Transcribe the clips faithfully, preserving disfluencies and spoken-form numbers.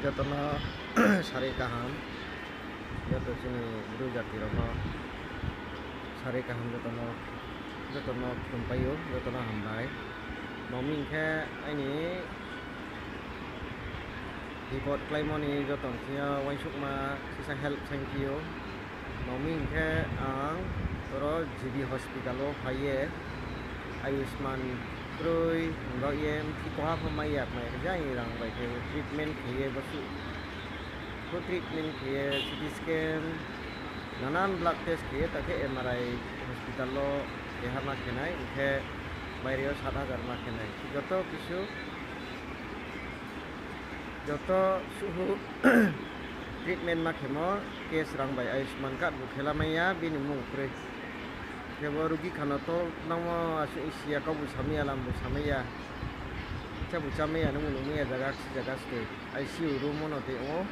Joto no sari kaham, joto chini Bru jati rao no sari kaham, joto no, joto no khlumpai ou, joto no hambai. Mami hing khe aini bipot kláimo ni joto ni thing yo uaingsouhma sisa help saingphi ou. Mami hing khe ang oro G B hospital wo phai ye Ayushman kroi hing baoh ye mthi koha pho mai ya, mai khe je aini rang bai khe treatment khe ye bosuh pho treatment khe ye C T scan, nanan blood test khe ye, ta khe M R I hospital wo keha ma khe nai, hing khe baire yo sat hajar ma khe nai. Joto kisu, joto suhu treatment ma khemo cash rang bai, Ayushman card bu khe lamai ya, bini mmung kroi. Khe bo rugi khano to nangmo asuh si ya, kau bu samai ya, lam bu samai ya, cha bu chámai ya, nungbu nungmai ya, zaga kchi zaga stoi. I C U room wo no tei ong ou.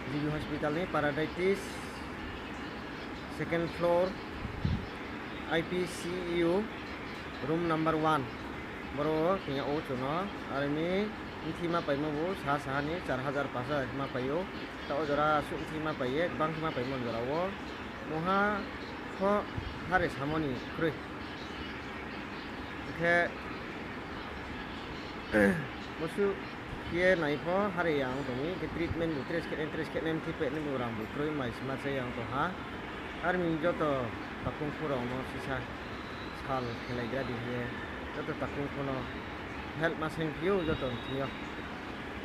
G B hospital ni Paradise, second floor, I P C U, room number one. Boro wo tong yag ou chung no. Are mi mthi ma paimo bu sa saha ni char hajar pas hajar khe ma pai ou. Taoh jora suh mthi ma pai ye, gbang khe ma paimo jora wo. Mungha pho hare samo ni kroi. Hing khe bosuh ye nai pho hare ya ong tong mi, hing khe treatment bu tres khe nai, tres khe nai mthi peh nai bu rang bu kroi, mai sima chá ya ong tong ha. Are mi joto takhu phu rao no sisa sal khelaigra di hing ye, joto takhu phu no help ma saingphi ou joto ni thing yo.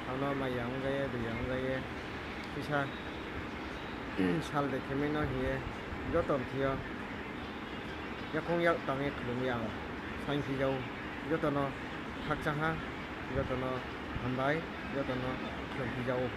Ang no mai ya ong ja ye, dei ya ong ja ye, sisa sal de khe mai no hing ye, joto ni thing yo yakoung yak tang ye khlum ye ang saingphi ja ou. Joto no khakchang ha, joto no hambai, joto no khlum phi ja ou.